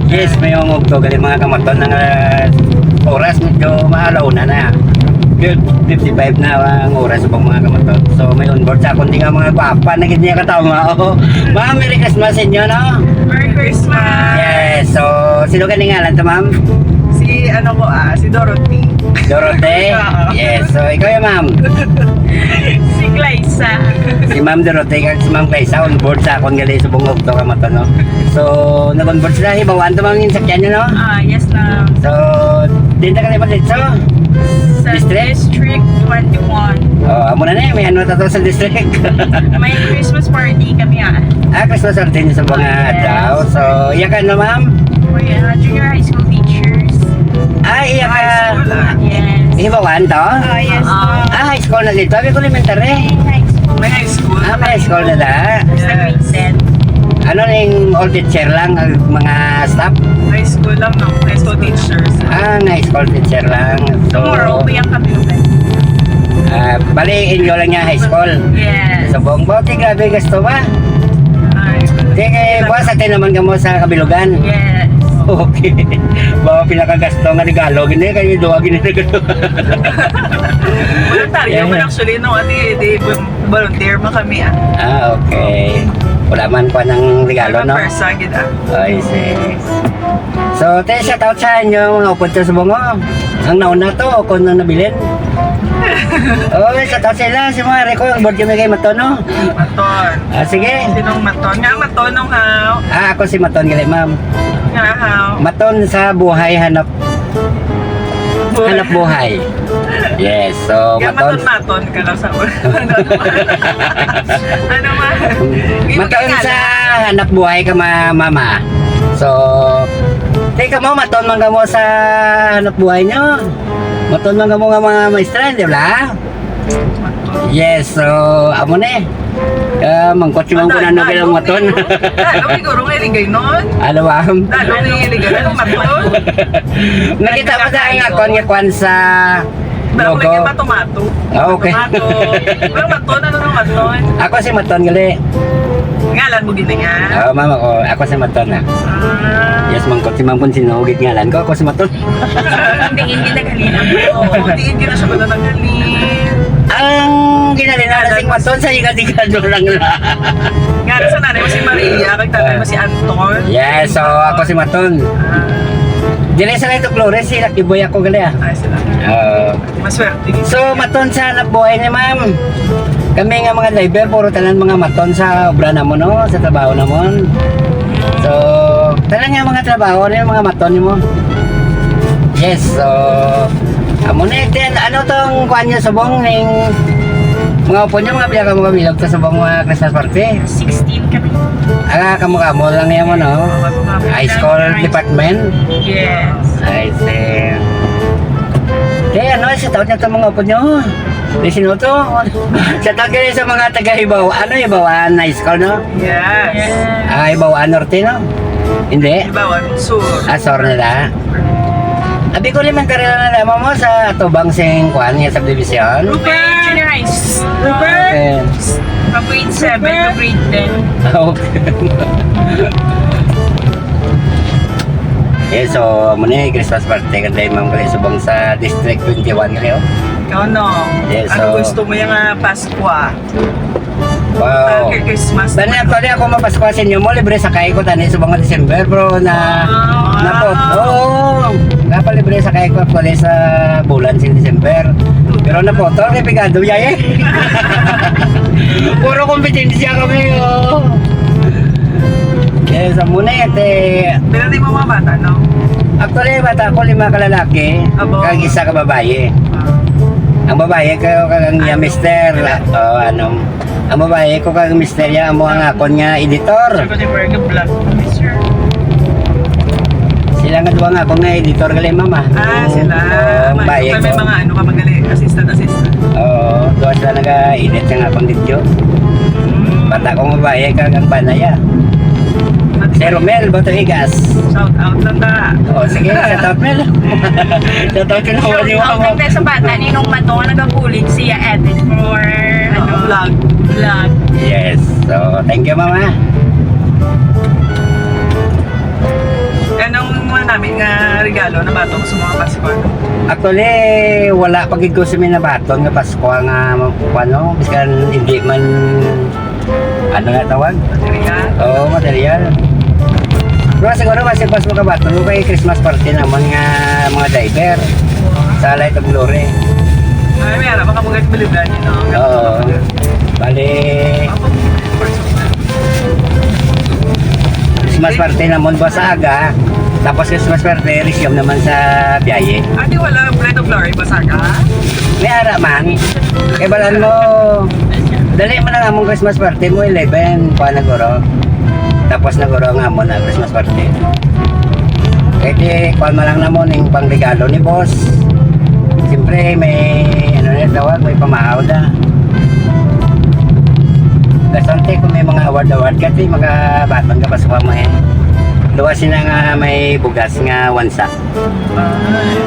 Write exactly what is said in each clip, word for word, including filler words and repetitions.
Yes, may mga ugto gali, mga kamaton, ang, ah, oras medyo maalaw na na. Good fifty-five na ang oras subong, mga kamaton. So, may onboard sa akon di nga mga gwapa na gid niya katama. Oh, ma'am, Merry Christmas sa inyo, no? Merry Christmas! Yes, so, sino ka ngalan to, ma'am? Si, ano ko, ah, si Dorothy. Dorothy? Oo. Yes, so, ikaw yan, ma'am? Si Glyza. Si Ma'am Dorothy kag si Ma'am Glyza, onboard sa akon gali subong ugto kamaton, no? So, nag-onboard sila, hibaw-an to, ma'am, yung sakyan nyo, no? Ah, yes, ma'am. So, din ta ka diretso? Sa District? District twenty-one. Oh, amo na na, may ano ta to sa district? May Christmas party kami, ah. Ah, Christmas party niyo sa mga Ah, yes. adlaw. So, iya ka, no, ma'am? We're, uh, junior high school teachers. Ah, iya ka. High school, ah. Yes. Hibaw-an to? Ah, yes, Ah. ma'am. Ah, high school na dito. Abi ko elementary. May high school. May high school. Ah, may high school na da. Basta Yes. grade ten. Ano ning all teacher lang, ang mga staff? High school lang, no? High school teachers. Ah, high school teacher lang. So, Tomorrow, uwi ang kami, okay? Ah, bali, inyo lang niya high school. Yes. Subong ba? Di grabe gasto ba? Ay. Di kay buwas, ate naman ka mo sa kabilugan. Yes. Okay. Bawa pinakagasto nga regalo, gini, kay duwa gini. Voluntaryo Yeah. man actually, no? Ate, di, volunteer man kami, ah. Ah, okay. Wala man pa ng regalo, Wala no? Pwersa, gid, ah. I see. So, te, shout out sa inyo, mga upod sa subong, oh. Ang nauna to, o kung nang nabilin. Oh, shout out sa ila, si mga Rico, ang board kami kay Maton, no? Maton. Ah, sige. Sinong Maton? Nga Maton nung haw? Ah, ako si Maton, gali, ma'am. Nga haw? Maton sa buhay, hanap Buhay. Hanap buhay. Yes, so, Kaya maton. Maton-maton ka lang sa ano, ano man? Maton sa hanap buhay ka, ma-, mama. So, teka mo, maton man ka mo sa hanap buhay nyo. Maton man ka mo nga mga maestra, di ba? Yes, so, amo ni. Ah, mangkot si Ma'am kung ano kailang maton. Lalo siguro nga iligay nun. Ano, ma'am? Lalo nga iligay. Ano, maton? Nakita ko sa ang akon nga kwan sa Dako logo. Lagi matomato. Ah, okay. Tomato. Pero maton, ano nang maton? Ako si Maton gali. Ngalan mo gini nga? Oo, ma'am, ako. Ako si Maton, ah. Ah. Yes, ma'am, kung si ma'am kung sino, hugit ngalan ko, ako si Maton. Ang tingin kita gali. Oo, tingin kita sa mga naghalin. Ang ginalina na sing Maton sa iga-iga lang na. Nga, sa nanay mo si Maria, kag tatay mo si Anton. Yes, so ako si Maton. Ah. Dili sa ito, Flores, si Lucky Boy ako gali, ah. Ay, sila. Oo. Maswerte. So, maton sa hanap buhay ni ma'am. Kami nga mga driver, puro tanan mga maton sa obra namon, no? Sa trabaho namon. So, tanan nga mga trabaho ni mga maton nimo. Yes, so, amo na yun. Ano tong kuan niyo subong ning mga upod niyo, mga pila ka mga bilog sa subong mga Christmas party? Sixteen kami. Ah, kamo-kamo lang niya mo, no? High school department? Yes. I see. Kaya ano, shout out niya to mga upod niyo. Di sino to? Shout out kayo sa mga taga Hibaw. Ano, Hibawan High School, no? Yes. Ah, Hibawan Norte, no? Hindi? Hibawan Sur. Ah, Sur nila. Abi ko elementary na naman mo sa Tubang sing kuan nga subdivision. Rupert! Junior high school. Rupert! Okay. From grade seven to grade ten. Okay. Eh, so, amo ni Christmas party kan tayo, ma'am, kali subong sa District twenty-one kali, oh. Ikaw, no? Yes, Ano so gusto mo yung, ah, Paskwa? Wow. Kay Christmas Dani, naman. Actually, ako mapaskwa sa inyo mo, libre sakay ko tani sa mga December, bro, na, Ah. napot-, oo, napalibre sakay ko actually sa bulan sa December. Pero napotol, kay pigado, yay, eh. Puro kompetensya kami, oh. Yes, amo na, ate. Pero di mo mga bata, no? Actually, bata ko, lima ka lalaki, Abo. Kag isa ka babayi. Ah. Ang babayi ko, kag ang iya Ano? mister, oh, ano, ang babayi ko kag mister niya, amo ang akon nga editor. Sir, kasi we're the vlog. Sir. Sila nga duha nga akon nga editor gali, mama. Ah, Ang, sila. oh, ang Ma'am, bayi kami ko. Mga ano ka, magaling. Assistant, assistant. Oo, duha sila naga-edit sa akong video. Mm. Bata kong babayi, kag ang panaya. Si Romel Batuhigas. Shout out lang ta. Oh, sige, shout out, Mel. Shout out ko na Shout wali out mo. Lang tayo sa bata ni nung mato nga nagabulig siya edit for, ano, vlog. Vlog. Yes. So, thank you, mama. Anong Namin nga regalo na bato sa mga Pasko. Actually, wala pa gid ko sa may nabaton nga Pasko nga, ano, biskan hindi man, ano nga tawag? Material? Oo, material. Pero siguro, mas, mas makabaton ko kay Christmas party naman nga mga driver sa Light of Glory. Ay, may harap, baka mga balibad, you know? Oo. Bali, Christmas party namon ba sa aga, tapos Christmas party, resume naman sa biyahe. Ate, wala ang Light of Glory ba sa aga? May ara man. Kay balan mo, dali man ang among Christmas party mo, eleven, kuha na guro. Tapos na guro ang amon na Christmas party. Kaya di, kuha man lang namon yung pangregalo ni boss. Siyempre, may, ano na yung tawag, may pamahaw na. Bastante kung may mga award-award ka, di, makabaton ka pa sa pamahin. Luwas sila nga may bugas nga one sack.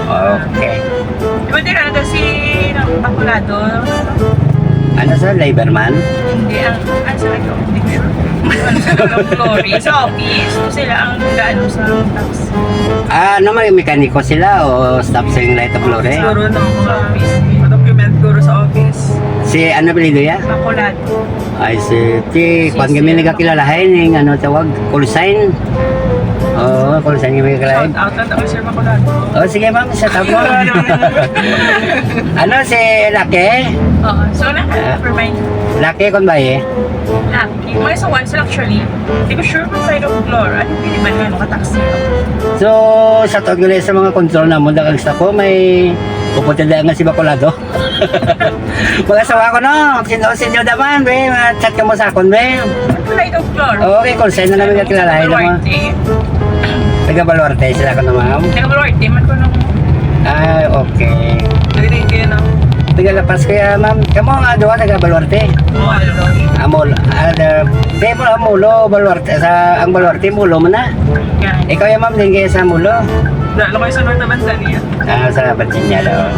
Okay. Di ba, di, ano daw si, ano, Bacolado? Ano sa, Liberman? Hindi, ang, ang sa ito, hindi ko sure. Ano sa Light of Glory? Sa office, kung sila ang nag-ano sa tax. Ah, ano, may mekaniko sila o staff sa yung Light of Glory? Siguro, no, sa office. Madocument siguro sa office. Si, ano apelyido ya? Bacolado. Ay, si, si, Si, kwan kami si, nagkakilalahay ning, ano, tawag, call sign. Oo, call sign kami nagkakilalahay. Shout out lang ako, Sir Bacolado. Oh, sige, ma'am, shout out mo. Ano, si Lucky? Oo, so, na, Ah. for mine. Lucky, kung ba eh? Lucky. May sa once, actually. Hindi ko sure kung side of floor. Ano, pili man nga, makataksi. So, shout out ko lang sa mga control na mo, dagang sa ko, may pupunta dyan nga si Bacolado. Mga asawa ko, no? Sino, sino naman, be? Mga chat ka mo sa akon, be. Light of floor. Oo, okay, call sign na namin kakilalahin mo. Baluarte. Taga Baluarte sila ko na, ma'am. Taga Baluarte, man ko nung Ah, okay. Taga din kayo, no? Taga La Paz kaya, ma'am. Kamu nga duha, taga Baluarte? Oo, ano? Amol. Ah, the, di mo, Amulo, Baluarte. Sa, ang Baluarte, Mulo mo na. Yan. Ikaw yan, ma'am, din kayo sa Mulo? Wala, ano kayo sa North Abanzania? Ah, sa Bansinyal, oh.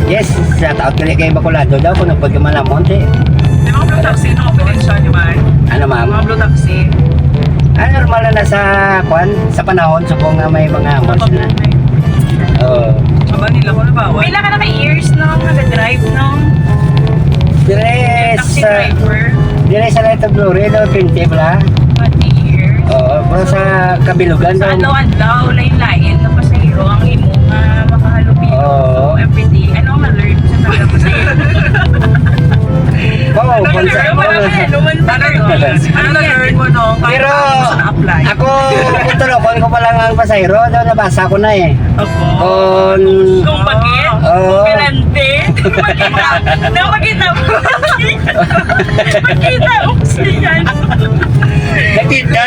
Yes, shout out kali kay Bacolado daw kung nagpagkamalamon, eh. Di ba, blue taxi, no? Pwede siya, di ba? Ano, ma'am? Mga blue taxi. Ah, normal na, na sa, kwan, sa panahon, subong nga may mga amos na. Oo. Aba nila kung nabawa. Pila ka na ka years, no? Nag-drive, no? Dire Taxi sa, driver. dire sa Light of Glory, no? Twenty pala. Twenty years. Oo, pero sa Kabilugan, Sa no? adlaw-adlaw, lain-lain na pasahero ang imo nga makahalubilo. Oo. So, everyday, ano ang na-learn mo sa pagkapasahero? Oo, Ano kung sa na-learn mo? Ano na-learn mo, no? Pero Paano sa na-apply? ako, kung tulokon ko pa lang ang pasahero, daw nabasa ko na eh. Opo. Kung Kung bakit? Oo. Operante. Makita. Na makita mo. Makita mo siya. Nakita.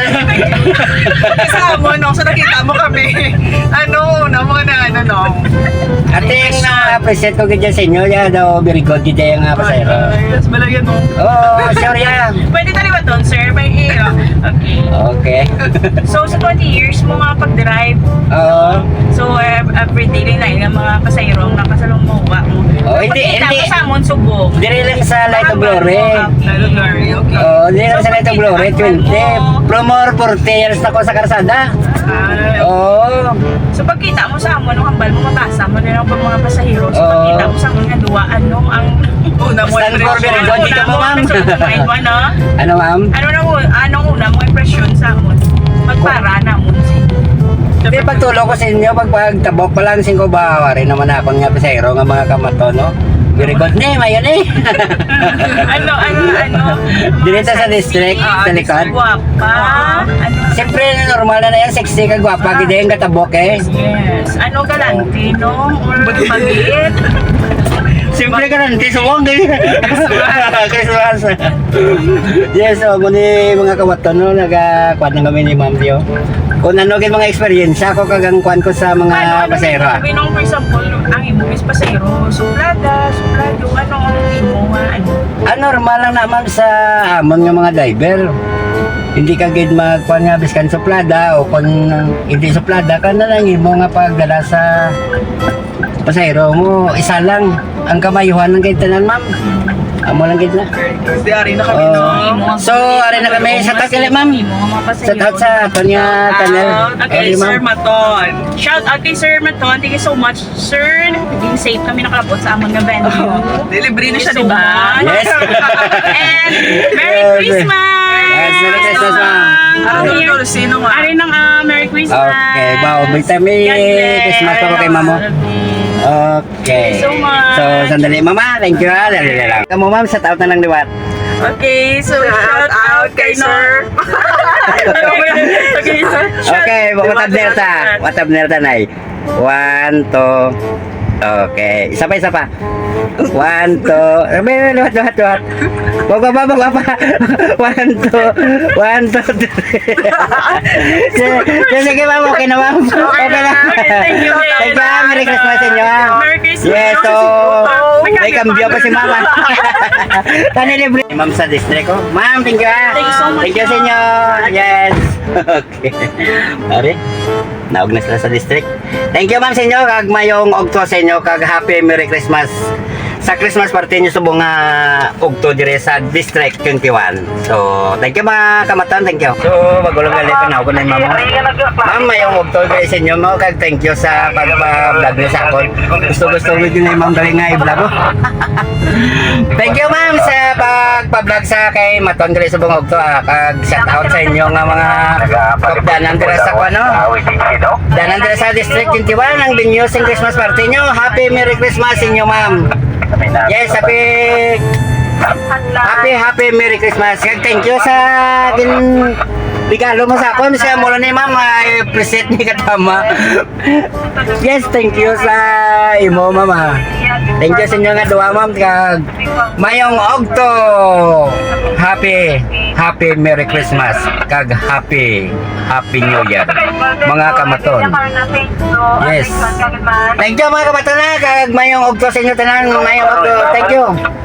Sa amo, no? So, nakita mo kami. Ano, una mo na, ano, no? Ate, ang na-appreciate ko gid sa inyo, ya, daw, very good gid ang, ah, pasahero. Ay, yes, bala yan, no? Oo, sure, ya. Pwede taliwaton, sir? May iro. Okay. Okay. So, sa twenty years mo nga pag-drive, Oo. so, eh, everyday na nga mga pasahero ang nakasalong mo, wa mo. Oh, hindi, Pagkita hindi. mo sa amon, subong. Diri lang sa Light of Glory. Light of Glory, okay. Oh, diri lang So, sa Light of pagkita Glory, mo, twenty. From more forty years na ko sa karsada. Ay. Oo. So, pagkita mo sa amon, ang hambal mo, mabasa mo na lang pag mga pasahero. So, Oo. pagkita mo sa amon nga duwa, ano ang Una mo Stand for impression. very good, Una ikaw, mo ma'am. impression, mind mo, ano? Ano, ma'am? Ano na mo, anong una mo impression sa amon? Magpara na mo. Hindi, pagtulo ko sa inyo, pag, pagtabok pa lang, singko ba, wari naman ako nga pasahero nga mga kamaton, no? Very good ni, mayon eh. Ano, ano, ano? Dito sa district, Ah, sa likod. Guwapa. Ano? Siyempre, normal na na yan, sexy ka, guwapa, Ah. gid yung katabok eh. Yes. Ano, galante, no? Or bagit? Siyempre, galante, suwang eh. Christmas. Christmas. Yes, so, muni mga kawaton, no, nagakuan na kami ni Ma'am Dio. Kung ano yung mga eksperyensya ko, kag ang kuan ko sa mga Ano, ano, pasahero. ano, ano, for example, ang imo is pasahero, suplada, suplado, ano ang imo nga, ano? Ah, normal lang naman sa amon nga mga driver. Hindi ka gid magkuan nga biskan suplada o kung hindi suplada ka na lang imo nga pagdala sa pasahero mo, isa lang ang kamayuhan ng kay tanan, ma'am. Amo lang gid na. Di, ari na kami, no? Oh. So, ari na kami. Shout out kay ma'am. Shout out sa aton nga channel. Shout out kay Ari, Sir ma'am. Maton. Shout out kay Sir Maton. Thank you so much, sir. Being safe kami nakalabot sa amon nga venue. Oh, di, libre na siya, di ba? Yes. And Merry Yes. Christmas! Yes, Merry Christmas, ma'am. Ang Ano here. Ano, sino nga? Ari nang, ah, Merry Christmas. Okay, wow. May time, eh, God bless. Christmas pa ko kay ma'am, oh. Okay. Thank you so much. So, sandali, mama. Thank you, ha. Dali lang. Kamu, ma'am, shout out na lang liwat. Okay, so shout out kay Sir. Okay, shout Okay, out. What up, Delta? What up, Delta, Nay? One, two. Okay. Isa pa, isa pa. One, two. Sabi, liwat, liwat, liwat. Baba, baba, baba. One, two. One, two, three. Sige, sige, ma'am. Okay na, ma'am. Okay na. Okay, thank you, ma'am. Thank you, ma'am. Merry Christmas sa inyo, ha. Merry Christmas. Yes, so, may kambyo pa si mama. Tani libre. Ma'am sa district, oh. Ma'am, thank you, ha. Thank you so much, Thank you sa inyo. Yes. Okay. Pare, naog na sila sa district. Thank you, ma'am, sa inyo. Kag mayong ugto sa inyo. Kag happy Merry Christmas sa Christmas party nyo subong nga ugto dire sa District twenty-one. So, thank you, mga kamatan. Thank you. So, magulong gali pa na ako na, ma'am. Ma'am, mayong ugto, guys, sa inyo, ma'am. Kag thank you sa pagpa-vlog niyo sa akon. Gusto-gusto ko din, ma'am, galing nga i-vlog, oh. Thank you, ma'am, sa pagpa-vlog sa kay Maton diri sa Bungog to, ah. Kag shout out sa inyo nga mga kapdanan dira sa kuan, no? Danan dira sa District twenty-one, ang venue sing Christmas party nyo. Happy Merry Christmas sa inyo, ma'am. Yes, happy, happy, happy Merry Christmas. Kag thank you sa gin regalo mo sa akon. Siya mo ni ma'am, I appreciate ni katama. Yes, thank you sa imo, mama. Thank you sa inyo nga duha, ma'am, kag mayong ugto. Happy, happy Merry Christmas, kag happy, happy New Year, mga kamaton. Yes. Thank you, mga kamaton, ha, kag mayong ugto sa inyo tanan, mayong ugto. Thank you.